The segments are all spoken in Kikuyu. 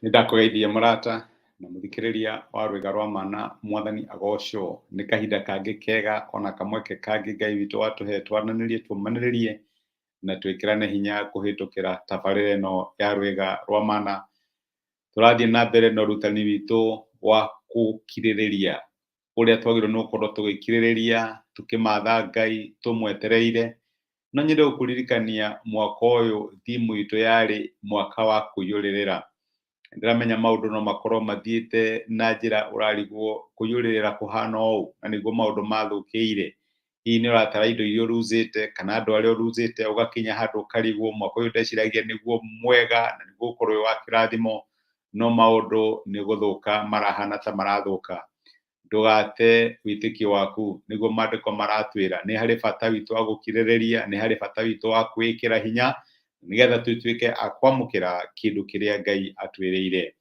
Nĩndakũgeithia mũrata na mũthikĩrĩria wa rwĩga rwa mana, mwathani agocwo. Nĩ kahinda kangĩ kega ona kamweke kangĩ Ngai witũ watũhe twaranĩrie, tũmanĩrĩrie na twĩkĩrane hinya kũhĩtũkĩra tabarĩra ĩno ya rwĩga rwa mana. Tũrathiĩ na mbere na ũrutani witũ wa gũkirĩrĩria, ũrĩa twagĩrĩirwo nĩ gũkorwo tũgĩkirĩrĩria, tũkĩmatha Ngai tũmwetereire. No nyende gũkũririkania mwaka ũyũ thimũ itũ yarĩ mwaka wa kũiyũrĩrĩra. Ndĩramenya maũndũ no makorwo mathiĩte na njĩra ũrarigwo kũiyũrĩrĩra kũhana ũũ na nĩguo maũndũ mathũkĩire. Hihi nĩ ũratara indo iria ũruzĩte kana andũ arĩa ũruzĩte, ũgakinya handũ ũkarigwo mwaka ũyũ ndeciragia nĩguo mwega na nĩguo ũgũkorwo wĩ wa kĩrathimo, no maũndũ nĩ gũthũka marahana ta marathũka. Ndũgate wĩtĩkio waku, nĩguo maandĩko maratwĩra. Nĩ harĩ bata witũ wa gũkirĩrĩria, nĩ harĩ bata witũ wa kwĩĩkĩra hinya nĩgetha tũtuĩke a kwamũkĩra kĩndũ kĩrĩa Ngai atwĩrĩire.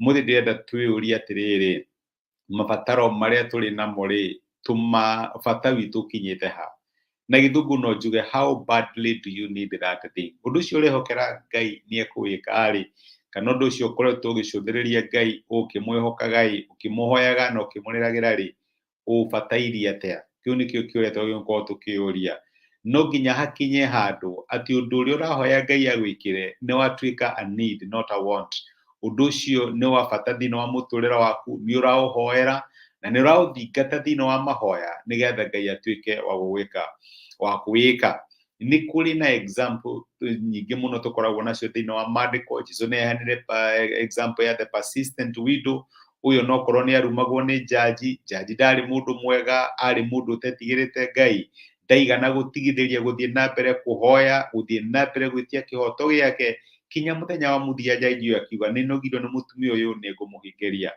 Mũthĩ ndĩrenda twĩyũrie atĩrĩrĩ, mabataro marĩa tũrĩ namo rĩ, tũma bata witũ ũkinyĩte ha? Na gĩthũngũ no njuge, how badly do you need that thing? Ũndũ ũcio ũrehokera Ngai nĩ ekũwĩka rĩ, kana ũndũ ũcio ũkoretwo ũgĩcũthĩrĩria Ngai, ũkĩmwĩhokaga ĩ, ũkĩmũhoyaga na ũkĩmũrĩragĩra rĩ, ũbatairie atĩa? Kĩu nĩkĩo kĩũria twagĩrĩirwo gũkorwo tũkĩũria. No nginya hakinye handũ atĩ ũndũ ũrĩa ũrahoya Ngai agwĩkĩre nĩ watuĩka a need not a want. Ũndũ ũcio nĩ wa bata thĩinĩ wa mũtũrĩre waku, nĩ ũraũhoera na nĩ ũraũthingata thĩinĩ wa mahoya nĩgetha Ngai atuĩke wa gũgwĩka, wa kũwĩka. Nĩ kũrĩ na example nyingĩ mũno tũkoragwo nacio thĩinĩ wa maandĩko. Jesu nĩ aheanire example ya the persistent widow. Ũyũ nokorwo nĩ arumagwo nĩ jaji, jaji ndarĩ mũndũ mwega, arĩ mũndũ ũtetigĩrĩte Ngai, ndaigana gũtigithĩria gũthiĩ na mbere kũhoya, gũthiĩ na mbere gwĩtia kĩhoto gĩake, kinya mũthenya wa mũthia jaji ũyũ akiuga nĩ nogirio nĩ mũtumia ũyũ, nĩ ngũmũhingĩria.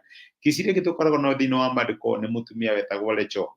Kĩciria gĩkĩ tũkoragwo nayo thĩinĩ wa maandĩko nĩ mũtumia wetagwo Rachel.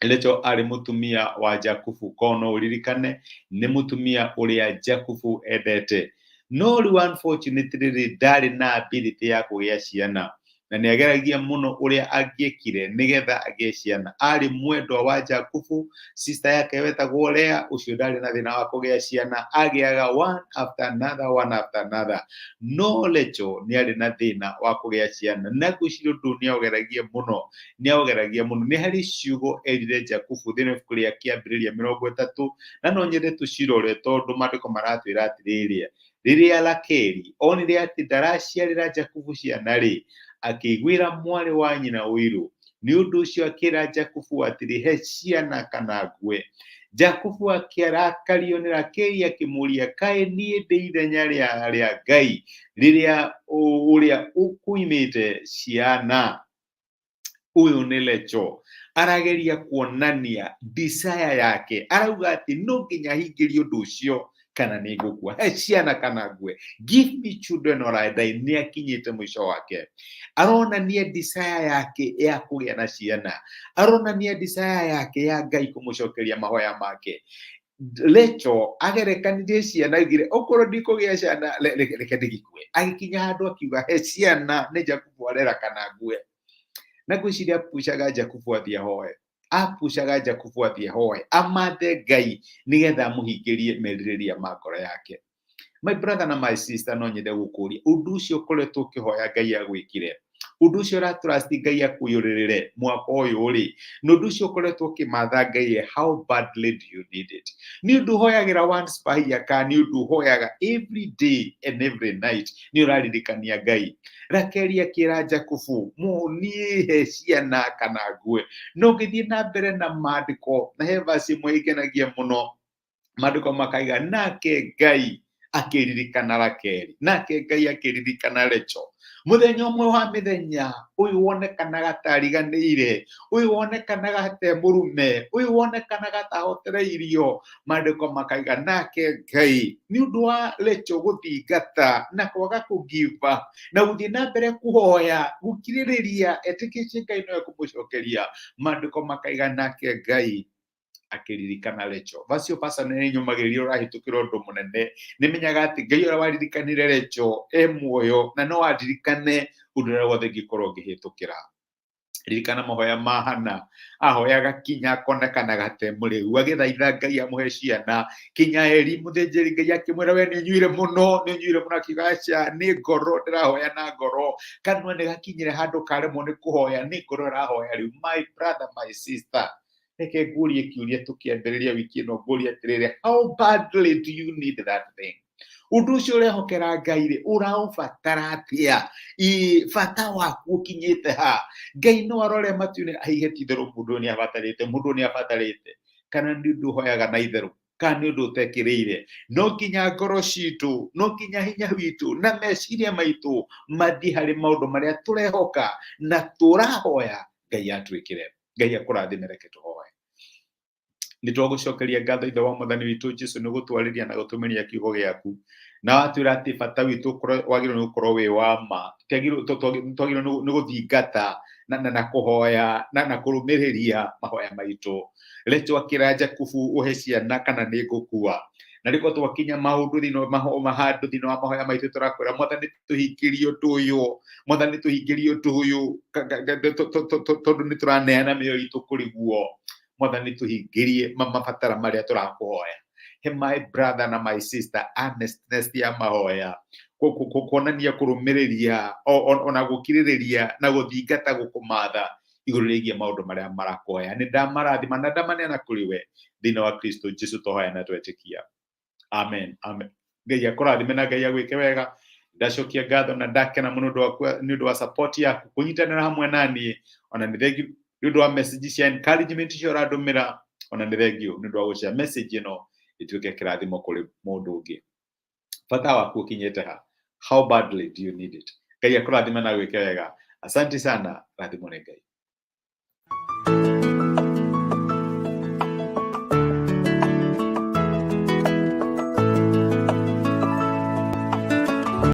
Rachel arĩ mũtumia wa Jakubu, korwo no ũririkane, nĩ mũtumia ũrĩa Jakubu endete. No rĩu unfortunately rĩ, ndarĩ na ability ya kũgĩa ciana, na nĩ ageragia mũno ũrĩa angĩekire nĩgetha agĩe ciana. Arĩ mwendwa wa Jakubu, sister yake wetagwo Lea, ũcio ndarĩ na thĩna wa kũgĩa ciana, agĩaga one after another, one after another. No Rachel nĩ arĩ na thĩna wa kũgĩa ciana, na ngwĩciria ũndũ nĩ aũgeragia mũno, nĩ aũgeragia mũno. Nĩ harĩ ciugo erire Jakubu thĩinĩ wa ibuku rĩa Kĩambĩrĩria 30, na no nyende tũcirore tondũ maandĩko maratwĩra atĩrĩrĩ, rĩrĩa Rakeli onire atĩ ndaraciarĩra Jakubu ciana rĩ, akĩiguĩra mwarĩ wa nyina ũiru. Nĩ ũndũ ũcio akĩra Jakubu atĩrĩ, he ciana kana ngue. Jakubu akĩrakario nĩ Rakeli akĩmũũria, kaĩ niĩ ndĩ ithenya rĩa Ngai rĩrĩa ũrĩa ũkũimĩte ciana? Ũyũ nĩ Lecho arageria kuonania desire yake, arauga atĩ no nginya ahingĩrie ũndũ ũcio kana nĩ ngũkua, he ciana kana ngue, give me children or I die. Nĩ akinyĩte mũico wake, aronania desire yake ya kũgĩa na ciana, aronania desire yake ya Ngai kũmũcokeria mahoya make. Lecho agerekanirie ciana, augire okorwo ndikũgĩa ciana reke ndĩgĩkue. Agĩkinya handũ akiuga he ciana nĩ Jakubu arera kana ngue. Na ngwĩciria apucaga Jakubu athiĩ ahoe, apucaga Jakubu athiĩ ahoe amathe Ngai nĩgetha amũhingĩrie merirĩria ma ngoro yake. My brother na my sister, no nyende gũkũria ũndũ ũcio ũkoretwo ũkĩhoya Ngai agwĩkire, ũndũ ũcio ũratrust Ngai akũiyũrĩrĩre mwaka ũyũ rĩ, na ũndũ ũcio ũkoretwo ũkĩmatha Ngai, how badly do you need it? Nĩ ũndũ ũhoyagĩra once per year kana nĩ ũndũ ũhoyaga every day and every night? Nĩ ũraririkania Ngai. Rakeli akĩra Jakubu, niĩ he ciana kana ngue. No ngĩthiĩ na mbere na maandĩko, na he verse ĩmwe ĩngenagia mũno, maandĩko makaiga nake Ngai akĩririkana Rakeli, nake Ngai akĩririkana Rachel. Mũthenya ũmwe wa mĩthenya, ũyũ wonekanaga ta ariganĩire, ũyũ wonekanaga te mũrume, ũyũ wonekanaga ta ahotereirio, maandĩko makaiga nake Ngai nĩ ũndũ wa Rachel gũthingata na kwaga kũgiva na gũthiĩ na mbere kũhoya, gũkirĩrĩria, etĩkĩtie Ngai no ekũmũcokeria, maandĩko makaiga nake Ngai akĩririkana Rachel. Vacio personally nĩ nyũmagĩrĩria ũrahĩtũkĩra ũndũ mũnene, nĩ menyaga atĩ Ngai ũrĩa waririkanire Rachel e muoyo na no andirikane ũndũ ũrĩa wothe ingĩkorwo ngĩhĩtũkĩra. Ririkana mahoya ma Hana, ahoyaga kinya akonekana gate mũrĩu, agĩthaitha Ngai amũhe ciana, kinya Eli mũthĩnjĩri Ngai akĩmwĩra we nĩũnyuire mũno, nĩũnyuire mũno, akiuga aca, nĩ ngoro ndĩrahoya na ngoro, kanua nĩ gakinyire handũ karemwo nĩ kũhoya, nĩ ngoro ĩrahoya rĩu. My brother, my sister, reke ngurie kĩũria tũkĩambĩrĩria wiki ĩno, ngurie atĩrĩrĩ, how badly do you need that thing? Ũndũ ũcio ũrehokera Ngai rĩ, ũraũbatara atĩa? Bata waku ũkinyĩte ha? Ngai no arore matu-inĩ aihe ti itherũ mũndũ ũyũ nĩ abatarĩte, mũndũ ũyũ nĩ abatarĩte, kana nĩ ũndũ ũhoyaga na itherũ, kana nĩ ũndũ ũtekĩrĩire. No nginya ngoro citũ, no nginya hinya witũ na meciria maitũ mathiĩ harĩ maũndũ marĩa tũrehoka na tũrahoya Ngai atwĩkĩre. Ngai akũrathime, reke tũhoe. Nĩ twagũcokeria ngatho Ithe wa Mwathani witũ Jesu nĩ gũtwarĩria na gũtũmĩria kiugo gĩaku, na watwĩra atĩ bata witũ wagĩrĩirwo nĩ gũkorwo wĩ wa ma, twagĩrĩirwo nĩ gũthingata na kũhoya na kũrũmĩrĩria mahoya maitũ. Reke twakĩra Jakubu ũhe ciana kana nĩ ngũkua, na rĩko twakinya maũndũ thĩinĩ wa handũ thĩinĩ wa mahoya maitũ tũrakwĩra Mwathani tũhingĩrie ũndũ ũyũ, Mwathani tũhingĩrie ũndũ ũyũ, tondũ nĩ tũraneana mĩoyo itũ kũrĩ guo. Mwathani tũhingĩrie mabatara marĩa tũrakũhoya. He my brother na my sister earnestness ya mahoya, kuonania kũrũmĩrĩria ona gũkirĩrĩria na gũthingata gũkũmatha igũrũ rĩgiĩ maũndũ marĩa marakũhoya. Nĩ ndamarathima na ndamaneana kũrĩ we thĩinĩ wa Kristo Jesu, tũhoya na twetĩkia, amen, amen. Ngai akũrathime na Ngai agwĩke wega. Ndacokia ngatho na ndakena mũno nĩ ũndũ wa support yaku kũnyitanĩra hamwe na niĩ, ona nĩ thengiũ nĩ ũndũ wa message cia encouragement icio ũrandũmĩra, ona nĩ thengiũ nĩ ũndũ wa gũshare message ĩno ĩtuĩke kĩrathimo kũrĩ mũndũ ũngĩ. Bata waku ũkinyĩte ha? How badly do you need it? Ngai akũrathime na gwĩke wega. Asante sana, rathimwo nĩ Ngai.